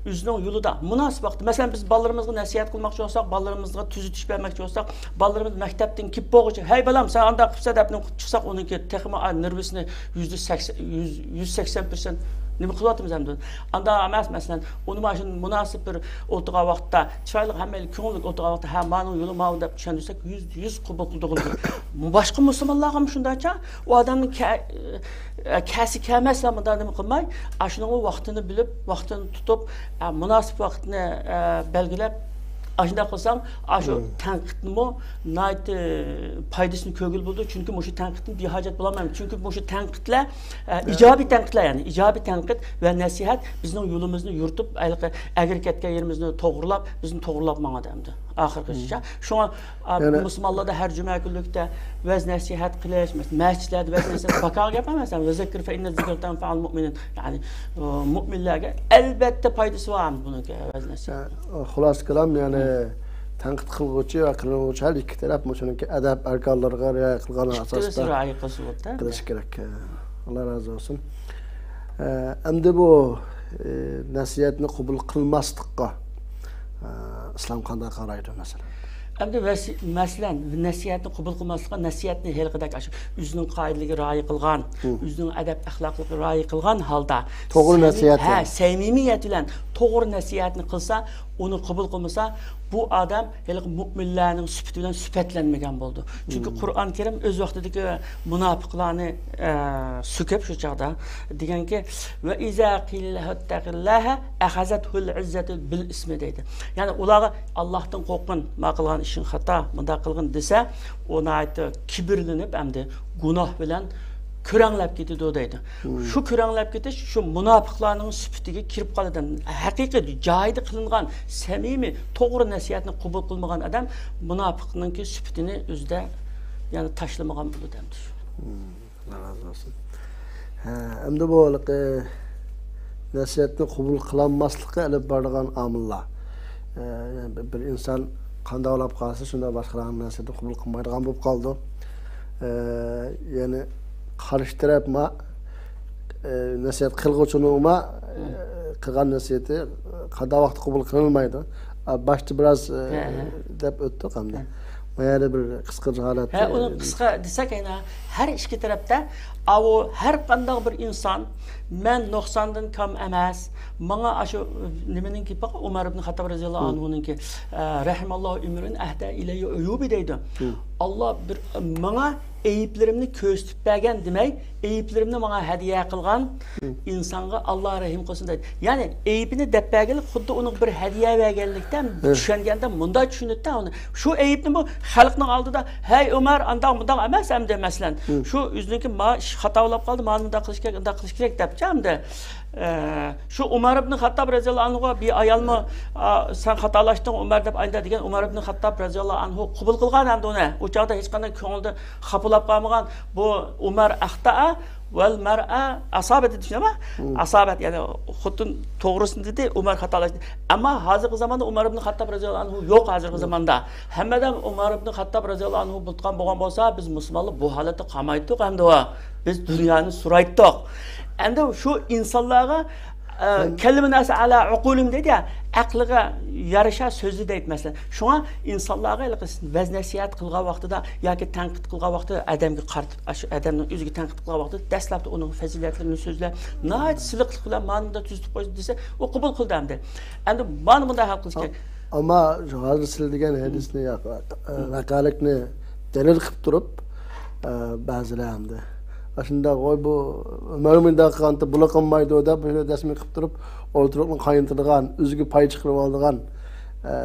ئۆزىنىڭ يولىدا مۇناسىپ ۋاقىتتا، مەسىلەن، بىز بالىلىرىمىزغا نەسىھەت قىلماقچى بولساق، بالىلىرىمىزغا تۈزىتىش بەرمەكچى بولساق، بالىلىرىمىز مەكتەپتىن كېلىپ بولغۇچە، ھەي بالام، سەن ئانداق قىپسەن دەپ چىقساق، ئۇنىڭكى تېخىمۇ، ئا، نېرۋىسىنى يۈزدە سەكسەن، يۈز، يۈز سەكسەن پىرسەنت نېمە قىلىۋاتىمىز ئەمدى؟ ئاندا ئەمەس، مەسىلەن، ئۇنى مانا شۇ مۇناسىپ بىر ئولتۇرغان ۋاقىتتا، چىرايلىق، ھەممەيلەن كۆڭۈللۈك ئولتۇرغان ۋاقىتتا، ھە، مانىڭ يولى ماۋۇ دەپ چۈشەندۈرسەك، يۈز، يۈز قوبۇل قىلىدىغان. باشقا مۇسۇلمانلارغىمۇ شۇنداقچە، ئۇ ئادەمنىڭ كە-، ئە، كەسى كەلمەسلا مۇنداق نېمە قىلماي، ئاشۇنىڭغا ۋاقتىنى بىلىپ، ۋاقتىنى تۇتۇپ، ئە، مۇناسىپ ۋاقىتنى، ئە، بەلگىلەپ، ئاشۇنداق قىلساڭ، ئاشۇ تەنقىدنىمۇ ناھايىتى پايدىسىنى كۆرگىلى بولىدۇ. چۈنكى مۇشۇ تەنقىدتىن بىھاجەت بولالمايمىز. چۈنكى مۇشۇ تەنقىدلەر، ئە، ئىجابىي تەنقىدلەر، يەنى ئىجابىي تەنقىد ۋە نەسىھەت بىزنىڭ يولىمىزنى يورۇتۇپ، ھېلىقى ئەگرى كەتكەن يېرىمىزنى توغرىلاپ، بىزنى توغرىلاپ ماڭىدۇ ئەمدى ئاخىرغىچە. شۇڭا، ئا، مۇسۇلمانلاردا ھەر جۈمە كۈنلۈكتە ۋەز نەسىھەت قىلىش، مەسىلەن، مەسچىتلەردە ۋەز نەسىھەت بىكار گەپ ئەمەس، ۋەزەككىر فەئىننە زىكرە تەنفەئۇل مۇئمىنىن. يەنى، ئۇ، مۇئمىنلەرگە ئەلۋەتتە پايدىسى بار بۇنىڭكى ۋەز نەسىھەت. ئە، خۇلاسە كالام، يەنى تەنقىد قىلغۇچى ۋە قىلىنغۇچى ھەر ئىككى تەرەپ مۇشۇنىڭكى ئەدەپ ئەركانلىرىغا رىئايە قىلغان ئاساستا رىئايە قىلسا بولدى. قىلىش كېرەك. ئاللا رازى بولسۇن. ئە، ئەمدى بۇ ئى، نەسىھەتنى قوبۇل قىلماسلىققا، ئى، ئىسلام قانداق قارايدۇ، مەسىلەن؟ ئەمدى ۋەسى-، مەسىلەن، نەسىھەتنى قوبۇل قىلماسلىققا، نەسىھەتنى ھېلىقىدەك ئاشۇ ئۆزىنىڭ قائىدىلىرىگە رىئايە قىلغان، مم. ئۆزىنىڭ ئەدەپ-ئەخلاقلىقىغا رىئايە قىلغان ھالدا توغرا سەمىم-، نەسىھەت ھە، بىلەن. سەمىمىيەت بىلەن توغرا نەسىھەتنى قىلسا، ئۇنى قوبۇل قىلمىسا، بۇ ئادەم ھېلىقى مۆمىنلەرنىڭ سۈپىتى بىلەن سۈپەتلەنمىگەن بولىدۇ. چۈنكى مم. قۇرئان كەرىم ئۆز ۋاقتىدىكى مۇناپىقلارنى، ئە، سۆكۈپ شۇ چاغدا دېگەنكى، «ۋە ئىزا قىلە لەھۇ ئەخەزەتھۇل ئىززەتۇ بىل ئىسمى» دەيدۇ. يەنى ئۇلارغا «ئاللاھتىن قورققىن، ما قىلغان ئىشىڭ خاتا، مۇنداق قىلغىن» دېسە، ئۇ ناھايىتى كىبىرلىنىپ، ئەمدى گۇناھ بىلەن كۆرەڭلەپ كېتىدۇ دەيدۇ. مم. شۇ كۆرەڭلەپ كېتىش شۇ مۇناپىقلارنىڭ سۈپىتىگە كىرىپ قالىدۇ. ھەقىقىي جايىدا قىلىنغان سەمىمىي، توغرا نەسىھەتنى قوبۇل قىلمىغان ئادەم مۇناپىقنىڭكى سۈپىتىنى ئۆزىدە، يەنى تاشلىمىغان بولىدۇ ئەمدى شۇ. مم. ئاللا رازى بولسۇن. ھە، ئەمدى بۇ ھېلىقى نەسىھەتنى قوبۇل قىلالماسلىققا ئېلىپ بارىدىغان ئامىللار. ئە، بىر ئىنسان قانداق بولۇپ قالسا، شۇنداق باشقىلارنىڭ نەسىھەتىنى قوبۇل قىلمايدىغان بولۇپ قالىدۇ. ئە، يەنى قارشى تەرەپ ما، ئە، نەسىھەت قىلغۇچىنىڭ ما، ئە، قىلغان نەسىھىتى قانداق ۋاقىتتا قوبۇل قىلىنمايدۇ. ئە، باشتا بىراز، ئە، ھە، ھە. دەپ ئۆتتۇق ئەمدى. ھە. بۇ يەردە بىر قىسقىچە ھالەتتە، ھە، ئۇنى ئە، قىسقا دېسەك، يەنە ھەر ئىككى تەرەپتە، ئاۋۇ ھەر قانداق بىر ئىنسان، «مەن نۇقساندىن كەم ئەمەس، ماڭا ئاشۇ نېمىنىڭكى، ئۇمەر ئىبن خەتتاب رەزىياللاھۇ ئانھۇنىڭكى، ئە، رەھىمەللاھۇ ئۆمرىن ئەھدە ئىلەييە ئۇيۇبى» دەيدۇ. ئاللا بىر، ماڭا ئەيىبلىرىمنى كۆرسىتىپ بەرگەن دېمەي، ئەيىبلىرىمنى ماڭا ھەدىيە قىلغان ئىنسانغا ئاللا رەھىم قىلسۇن دەيدۇ. يەنى ئەيىبىنى دەپ بەرگىلى خۇددى ئۇنىڭغا بىر ھەدىيە بەرگەنلىكتە چۈشەنگەندە مۇنداق چۈشىنىدۇ ئۇنى. شۇ ئەيىبنى بۇ خەلقنىڭ ئالدىدا، «ھەي ئۆمەر، ئانداق مۇنداق ئەمەس ئەمدى، مەسىلەن، شۇ ئۆزىنىڭكى ما ئىش خاتا بولۇپ قالدى، مانا مۇنداق قىلىش كېرەك، ئۇنداق قىلىش كېرەك» دەپچۇ ئەمدى. ئە، شۇ ئۇمەر ئىبن خەتتاب رەزىياللاھۇ ئانھۇغا بىر ئايالمۇ، «ئا، سەن خاتالاشتىڭ ئۇمەر» دەپ ئايدا دېگەن، ئۇمەر ئىبن خەتتاب رەزىياللاھۇ ئانھۇ قوبۇل قىلغان ئەمدى ئۇنى. ئۇ چاغدا ھېچقانداق كۆڭلىدە خاپىلاپ قالمىغان. بۇ ئۇمەر ئەختەئە ۋەل مەرئە ئاسابەت دېدى، شۇنداقمۇ؟ ئاسابەت، يەنى خوتۇن توغرىسىنى دېدى، ئۇمەر خاتالاشتى. ئەمما ھازىرقى زاماندا ئۇمەر ئىبن خەتتاب رەزىياللاھۇ ئانھۇ يوق ھازىرقى زاماندا. ھەممە ئادەم ئۇمەر ئىبن خەتتاب رەزىياللاھۇ ئانھۇ بولغان بولسا، بىز مۇسۇلمانلار بۇ ھالەتتە قالمايتتۇق ئەمدى. بىز دۇنيانى سۇرايتتۇق. ئەمدى شۇ ئىنسانلارغا، ئە، كەللىمۇ ناسە ئەلا ئۇقۇلىم دەيدۇ يا، ئەقلىگە يارىشا سۆزلە دەيدۇ مەسىلەن. شۇڭا ئىنسانلارغا ھېلىقى ۋەز نەسىھەت قىلغان ۋاقتىدا ياكى تەنقىد قىلغان ۋاقتىدا ئادەمگە قارىتىپ، ئاشۇ ئادەمنىڭ ئۆزىگە تەنقىد قىلغان ۋاقتىدا دەسلەپتە ئۇنىڭ پەزىلەتلىرىنى سۆزلەپ، ناھايىتى سىلىقلىق بىلەن مانا مۇنداق تۈزىتىپ قويدى دېسە، ئۇ قوبۇل قىلدى ئەمدى. ئەمدى مانا مۇنداق ھەل قىلىش كېرەك. ئەمما ھازىر سىلەر دېگەن ھەدىسنى ياق، ئە، ۋەقەلىكنى دەلىل قىلىپ تۇرۇپ، ئە، بەزىلەر ئەمدى ئاشۇنداق، «ۋاي، بۇ ئۆمەر مۇنداق قىلغانتى، بۇلا قىلمايدۇ» دەپ، بۇنى دەسمى قىلىپ تۇرۇپ، ئولتۇرۇقنى قاينىتىدىغان، ئۆزىگە پاي چىقىرىۋالىدىغان، ئە،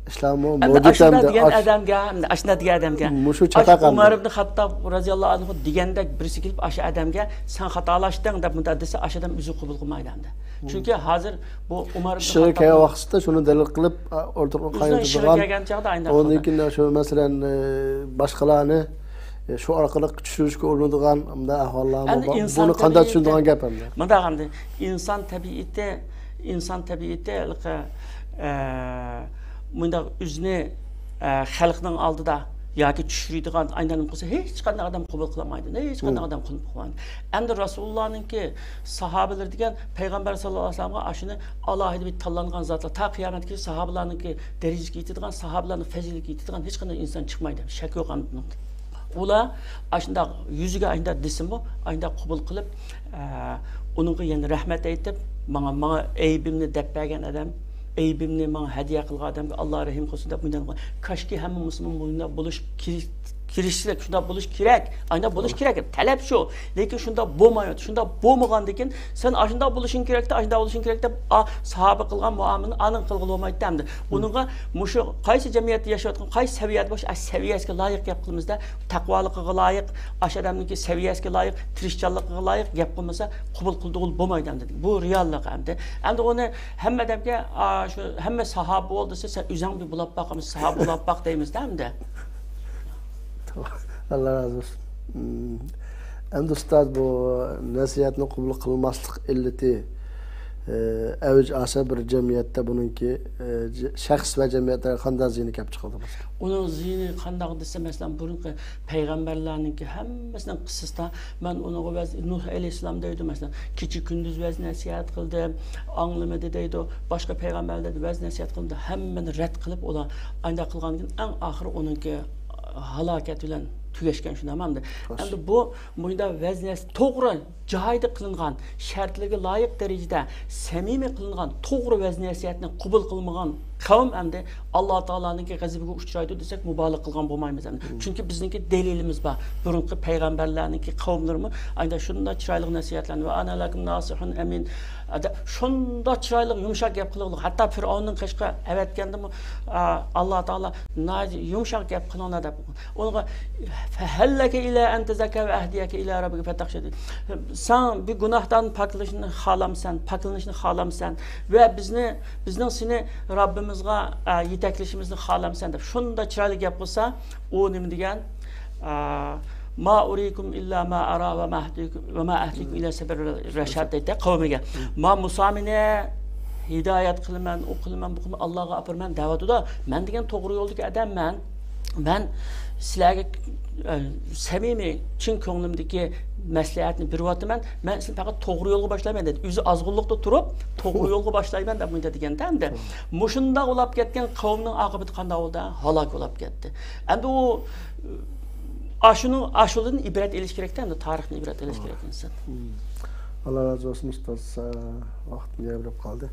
ئىشلارمۇ ئەمدى مەۋجۇت ئاشۇنداق ئەمدى. دېگەن ئادەمگە، ئەمدى ئاشۇنداق دېگەن ئادەمگە، مۇشۇ چاتاق ئەمدى. ئۇمەر ئىبن خەتتاب رەزىياللاھۇ ئەنھۇ دېگەندەك بىرسى كېلىپ، ئاشۇ ئادەمگە، «سەن خاتالاشتىڭ» دەپ مۇنداق دېسە، ئاشۇ ئادەم ئۆزى قوبۇل قىلمايدۇ ئەمدى. چۈنكى ھازىر بۇ ئۇمەر ئىبن ئىشىغا كەلگەن ۋاقتىدا شۇنى دەلىل قىلىپ، ئا، ئولتۇرۇقنى ئۆزىنىڭ ئىشىغا قاينىتىدىغان، كەلگەن چاغدا ئاينداق ئۇندىن قىلىدۇ. كېيىن شۇ، مەسىلەن، ئە، باشقىلارنى، ئە، شۇ ئارقىلىق چۈشۈرۈشكە ئۇرۇنىدىغان، ئۇنداق ئەھۋاللارمۇ ئەمدى بار. ئىنسان بۇنى قانداق تەبىئىتى، چۈشىنىدىغان گەپ ئەمدى؟ مۇنداق ئەمدى، ئىنسان تەبىئىتى، ئىنسان تەبىئىتى ھېلىقى، ئە، مۇنداق ئۆزىنى، ئە، خەلقنىڭ ئالدىدا ياكى چۈشۈرىدىغان ئاينالما قىلسا، ھېچقانداق ئادەم قوبۇل قىلالمايدۇ. ھېچقانداق ئادەم قوبۇل قىلالمايدۇ. ئەمدى رەسۇلۇللانىڭكى ساھابىلىرى دېگەن پەيغەمبەر ساللاللاھۇ ئەلەيھى ۋەسەللەمغا ئاشۇنى ئالاھىدە بىر تاللانغان زاتلار، تا قىيامەتكىچە ساھابىلارنىڭكى دەرىجىسىگە يېتىدىغان، ساھابىلارنىڭ پەزىلىتىگە يېتىدىغان ھېچقانداق ئىنسان چىقمايدۇ. شەك يوق ئاندىن. ئۇلار ئاشۇنداق يۈزىگە ئاشۇنداق دېسىمۇ، ئاشۇنداق قوبۇل قىلىپ، ئە، ئۇنىڭغا يەنە رەھمەت ئېيتىپ، ماڭا، ماڭا ئەيىبىمنى دەپ بەرگەن ئادەم، ئەيىبىمنى ماڭا ھەدىيە قىلغان ئادەمگە ئاللا رەھىم قىلسۇن دەپ، مۇنداق، كاشكى ھەممە مۇسۇلمان مۇنداق بولۇش كېرەك، كېرەكلىك، شۇنداق بولۇش كېرەك، ئانداق بولۇش كېرەك، تەلەپ شۇ. لېكىن شۇنداق بولمايۋاتىدۇ. شۇنداق بولمىغاندىكىن، سەن ئاشۇنداق بولۇشۇڭ كېرەكتى، ئاشۇنداق بولۇشۇڭ كېرەك دەپ، ئا، ساھابە قىلغان مۇئامىلىنى ئانىڭ قىلغىلى بولمايتتى ئەمدى. ئۇنىڭغا مۇشۇ قايسى جەمئىيەتتە ياشاۋاتقان، قايسى سەۋىيەدە بولسا، ئاشۇ سەۋىيەسىگە لايىق گەپ قىلىمىز-دە، تەقۋالىقىغا لايىق، ئاشۇ ئادەمنىڭكى سەۋىيەسىگە لايىق، تىرىشچانلىقىغا لايىق گەپ قىلمىسا، قوبۇل قىلدۇرغىلى بولمايدۇ ئەمدى. بۇ رېئاللىق ئەمدى. ئەمدى ئۇنى ھەممە ئادەمگە، ئا، شۇ ھەممە ساھابە بول دېسە، سەن ئۆزۈڭ بىر بولاپ باق، ساھابە بولاپ باق دەيمىز-دە ئەمدى. ئاللا رازى بولسۇن. مم. ئەمدى ئۇستاز، بۇ نەسىھەتنى قوبۇل قىلماسلىق ئىللىتى، ئەۋج ئالسا، بىر جەمئىيەتتە بۇنىڭكى، ئە، ج-، شەخس ۋە جەمئىيەتلەرگە قانداق زىيىنى كەپ چىقىدۇ؟ ئۇنىڭ زىيىنى قانداق دېسە، مەسىلەن، بۇرۇنقى پەيغەمبەرلەرنىڭكى ھەممىسىنىڭ قىسسىسىدا، مەن ئۇنىڭغا ۋەز-، نۇھ ئەلەيھىسسالام دەيدۇ، مەسىلەن، كېچە كۈندۈز ۋەز نەسىھەت قىلدىم، ئاڭلىمىدى دەيدۇ، باشقا پەيغەمبەرلەر ۋەز نەسىھەت قىلدى، ھەممىنى رەت قىلىپ، ئۇلار ئانداق قىلغاندىن كېيىن، ئەڭ ئاخىرى ئۇنىڭكى ھالاكەت بىلەن تۈگەشكەن، شۇنداقمۇ ئەمدى؟ ئەمدى بۇ مۇنداق ۋەز نەسىھەت توغرا جايىدا قىلىنغان، شەرتلىرىگە لايىق دەرىجىدە سەمىمىي قىلىنغان توغرا ۋەز نەسىھەتنى قوبۇل قىلمىغان قەۋم ئەمدى ئاللا تائالانىڭكى غەزىپىگە ئۇچرايدۇ دېسەك، مۇبالىغە قىلغان بولمايمىز ئەمدى. چۈنكى بىزنىڭكى دەلىلىمىز بار. بۇرۇنقى پەيغەمبەرلەرنىڭكى قەۋملىرىمۇ ئايدا شۇنداق چىرايلىق نەسىھەتلەرنى، ۋە ئانا لەكۇم ناسىھۇن ئەمىن، ئەدە-، شۇنداق چىرايلىق يۇمشاق گەپ قىلغان. ھەتتا پىرئەۋننىڭ قېشىغا ئەۋەتكەندىمۇ، ئا، ئاللا تائالا ناھايىتى يۇمشاق گەپ قىلىڭلار دەپ. ئۇنىڭغا، فەھەللەكە ئىلە ئەن تەزەككە ۋە ئەھدىيەكە ئىلە رەببىكە فتەخشە دېدى. سەن بىر گۇناھتىن پاكلىنىشنى خالامسەن، پاكلىنىشنى خالامسەن ۋە بىزنى، بىزنىڭ سېنى رەببىمىزغا، ئە، يېتەكلىشىمىزنى خالامسەن دەپ شۇنداق چىرايلىق گەپ قىلسا، ئۇ نېمە دېگەن؟ ئە، ما ئۇرىكۇم ئىللا ما ئارا ۋە ما ئەھدىكۇم، ۋە ما ئەھدىكۇم ئىللا سەبىل رەشاد دەيدۇ قەۋمىگە. ما مۇسا مېنى ھىدايەت قىلىمەن، ئۇ قىلىمەن، بۇ قىلىمەن، ئاللاغا ئاپىرىمەن دەۋاتىدۇ. مەن دېگەن توغرا يولدىكى ئادەممەن. مەن سىلەرگە، ئە، سەمىمىي، چىن كۆڭلۈمدىكى مەسلىھەتنى بېرىۋاتىمەن. مەن سىلەرنى پەقەت توغرا يولغا باشلايمەن دېدى. ئۆزى ئازغۇنلۇقتا تۇرۇپ، توغرا يولغا باشلايمەن دەپ مۇنداق دېگەندە، ئەمدى مۇشۇنداق بولاپ كەتكەن قەۋمنىڭ ئاقىۋىتى قانداق بولدى؟ ھالاك بولاپ كەتتى. ئەمدى ئۇ، ئاشۇنىڭ، ئاشۇدىن ئىبرەت ئېلىش كېرەكتە، ئەمدى تارىختىن ئىبرەت ئېلىش كېرەك ئىنسان. ئاللا رازى بولسۇن ئۇستاز، ۋاقىتمۇ يەۋرەپ قالدى.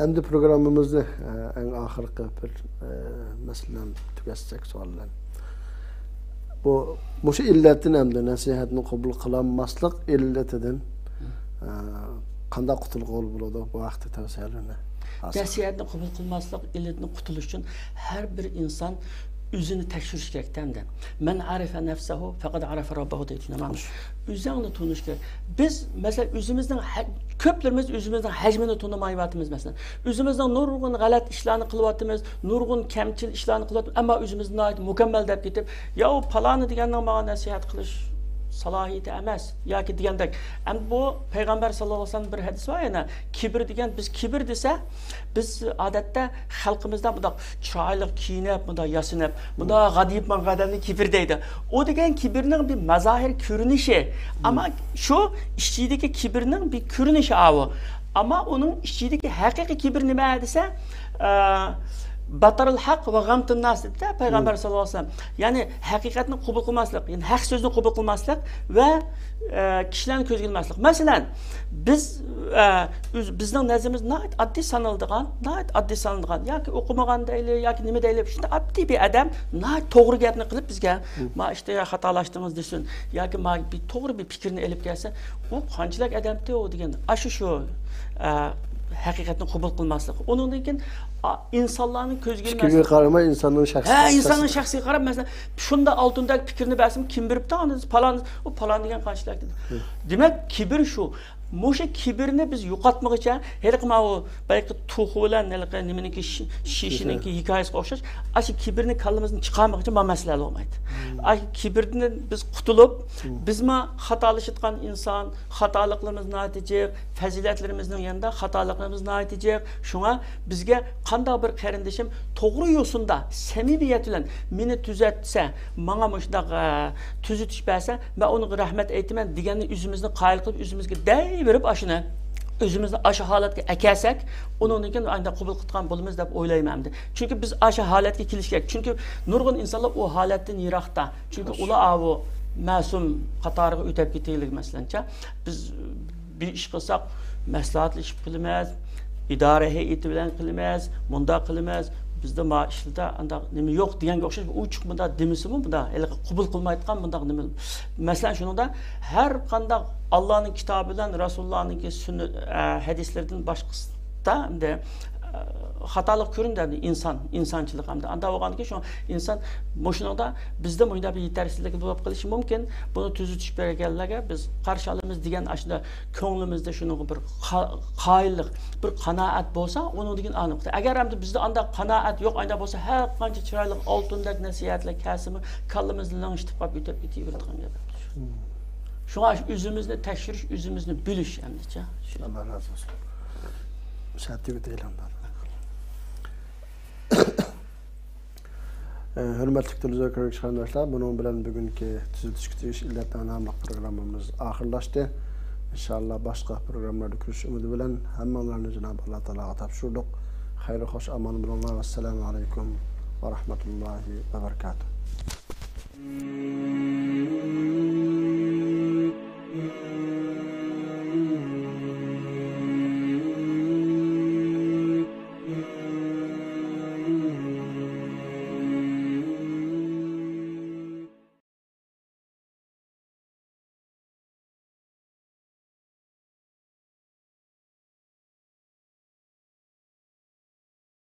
ئەمدى پروگراممىمىزنى، ئەڭ ئاخىرقى بىر، مەسىلە بىلەن تۈگەتسەك سوئال بىلەن. بۇ، مۇشۇ ئىللەتتىن ئەمدى نەسىھەتنى قوبۇل قىلالماسلىق ئىللىتىدىن، قانداق قۇتۇلغىلى بولىدۇ؟ بۇ ھەقتە تەۋسىيەلىرىنى. نەسىھەتنى قوبۇل قىلماسلىق ئىللىتىدىن قۇتۇلۇش ئۈچۈن ھەر بىر ئىنسان ئۆزىنى تەكشۈرۈش كېرەكتە ئەمدى. مەن ئەرەفە نەفسەھۇ فەقەد ئەرەفە رەببەھۇ دەيدۇ، تامام. ئۆزۈڭنى تونۇش كېرەك. بىز، مەسىلەن، ئۆزىمىزنىڭ ھە-، كۆپلىرىمىز ئۆزىمىزنىڭ ھەجمىنى تونۇمايۋاتىمىز، مەسىلەن. ئۆزىمىزنىڭ نۇرغۇن غەلەت ئىشلارنى قىلىۋاتىمىز، نۇرغۇن كەمچىل ئىشلارنى قىلىۋاتىمىز، ئەمما ئۆزىمىزنى ناھايىتى مۇكەممەل دەپ كېتىپ، يا ئۇ پالانى دېگەننىڭ ماڭا نەسىھەت قىلىش سالاھىيىتى ئەمەس ياكى دېگەندەك. ئەمدى بۇ پەيغەمبەر ساللاللاھۇ ئەلەيھى ۋەسەللەم بىر ھەدىس بار يەنە، كىبىر دېگەن، بىز كىبىر دېسە، بىز ئادەتتە خەلقىمىزدە مۇنداق چىرايلىق كىيىنىپ، مۇنداق ياسىنىپ، مۇنداق غادىيىپ ماڭغان ئادەمنى كىبىر دەيدۇ. ئۇ دېگەن كىبىرنىڭ بىر مەزاھىر كۆرۈنۈشى. ئەمما شۇ ئىچىدىكى كىبىرنىڭ بىر كۆرۈنۈشى ئاۋۇ. ئەمما ئۇنىڭ ئىچىدىكى ھەقىقىي كىبىر نېمە دېسە، ئە، بەتەرۇل ھەق ۋە غەمتۇن ناس دېدى-دە پەيغەمبەر ساللاللاھۇ ئەلەيھى ۋەسەللەم. يەنى ھەقىقەتنى قوبۇل قىلماسلىق، يەنى ھەق سۆزنى قوبۇل قىلماسلىق ۋە، ئە، كىشىلەرنى كۆزگە ئىلماسلىق. مەسىلەن، بىز، ئە، ئۆز-، بىزنىڭ نەزىرىمىز ناھايىتى ئاددىي سانىلىدىغان، ناھايىتى ئاددىي سانىلىدىغان ياكى ئوقۇمىغان دەيلى، ياكى نېمە دەيلى، شۇنداق ئاددىي بىر ئادەم ناھايىتى توغرا گەپنى قىلىپ بىزگە، ما ئىشتا يا خاتالاشتىڭىز دېسۇن، ياكى ما بىر توغرا بىر پىكىرنى ئېلىپ كەلسە، ئۇ قانچىلىك ئادەمتى ئۇ دېگەن. ئاشۇ شۇ، ئە، ھەقىقەتنى قوبۇل قىلماسلىق. ئۇنىڭدىن كېيىن، ئا، ئىنسانلارنىڭ كۆزىگە پىكىرگە قارىماي، ئىنساننىڭ شەخسىي، ھە، ئىنساننىڭ شەخسىگە قاراپ، مەسىلەن، شۇنداق ئالتۇندەك پىكىرنى بەرسىمۇ، كىم بېرىپتۇ ئاندىن، پالان، ئۇ پالان دېگەن قانچىلىك دېدى. دېمەك، كىبىر شۇ. مۇشۇ كىبىرنى بىز يوقاتمىغۇچە، ھېلىقى ماۋۇ بايىقى توخۇ بىلەن ھېلىقى نېمىنىڭكى شى-، شىشىنىڭكى ھېكايىسىگە ئوخشاش، ئاشۇ كىبىرنى كاللىمىزدىن چىقارمىغۇچە ما مەسىلە ھەل بولمايدۇ. ئاشۇ كىبىردىن بىز قۇتۇلۇپ، بىزمۇ خاتالىشىدىغان ئىنسان، خاتالىقلىرىمىز ناھايىتى جىق، پەزىلەتلىرىمىزنىڭ يېنىدا خاتالىقلىرىمىز ناھايىتى جىق. شۇڭا بىزگە قانداق بىر قېرىندىشىم توغرا يوسۇندا، سەمىمىيەت بىلەن مېنى تۈزەتسە، ماڭا مۇشۇنداق، ئە، تۈزىتىش بەرسە، مەن ئۇنىڭغا رەھمەت ئېيتىمەن دېگەننى ئۆزىمىزنى قايىل قىلىپ، ئۆزىمىزگە دەيۋېرىپ ئاشۇنى، ئۆزىمىزنى ئاشۇ ھالەتكە ئەكەلسەك، ئۇنىڭدىن كېيىن ئانداق قوبۇل قىلىدىغان بولىمىز دەپ ئويلايمەن ئەمدى. چۈنكى بىز ئاشۇ ھالەتكە كېلىش كېرەك. چۈنكى نۇرغۇن ئىنسانلار ئۇ ھالەتتىن يىراقتا. چۈنكى ئۇلار ئاۋۇ مەسۇم قاتارىغا ئۆتەپ كېتەيلىك، مەسىلەنچە. بىز بىر ئىش قىلساق، مەسلىھەتلىشىپ قىلىمىز، ئىدارە ھەيئىتى بىلەن قىلىمىز، مۇنداق قىلىمىز. بىزدە ما ئىشلاردا ئانداق نېمە يوق دېگەنگە ئوخشاش، ئوچۇق مۇنداق دېمىسىمۇ، مۇنداق ھېلىقى قوبۇل قىلمايدىغان مۇنداق نېمە. مەسىلەن، شۇنىڭدا ھەر قانداق ئاللانىڭ كىتابى بىلەن رەسۇلۇللانىڭكى سۈننە-، ئە، ھەدىسلىرىدىن باشقىسىدا ئەمدى، ئە، خاتالىق كۆرۈندى ئەمدى ئىنسان، ئىنسانچىلىق ئەمدى. ئانداق بولغاندىكىن شۇ ئىنسان مۇشۇنىڭدا بىزدە مۇنداق بىر يېتەرسىزلىك بولۇپ قېلىشى مۇمكىن. بۇنى تۈزىتىش بەرگەنلەرگە بىز قارشى ئالىمىز دېگەن ئاشۇنداق كۆڭلىمىزدە شۇنىڭغا بىر قا-، قايىللىق، بىر قانائەت بولسا، ئۇنىڭدىن كېيىن ئانىقتا. ئەگەر ئەمدى بىزدە ئانداق قانائەت يوق، ئانداق بولسا، ھەر قانچە چىرايلىق ئالتۇندەك نەسىھەتلەر كەلسىمۇ، كاللىمىزنى لىڭشىتىپ قاپ ئۆتۈپ كېتىۋېرىدىغان گەپ. شۇڭا شۇ ئۆزىمىزنى تەكشۈرۈش، ئۆزىمىزنى بىلىش ئەمدىچە. ئاللا رازى بولسۇن. شەتىگە دېگىلىڭ. ھۆرمەتلىك تېلېۋىزور كۆرگۈچى قېرىنداشلار، بۇنىڭ بىلەن بۈگۈنكى تۈزىتىشكە تېگىش ئىللەتلەر ناملىق پروگراممىمىز ئاخىرلاشتى. ئىنشاللا باشقا پروگراممىلاردا كۆرۈشۈش ئۈمىدى بىلەن ھەممىڭلارنى جانابى ئاللا تائالاغا تاپشۇردۇق. خەير خوش ئامان بولۇڭلار. ۋەسسالامۇ ئەلەيكۇم ۋە رەھمەتۇللاھى ۋە بەرىكاتۇھ.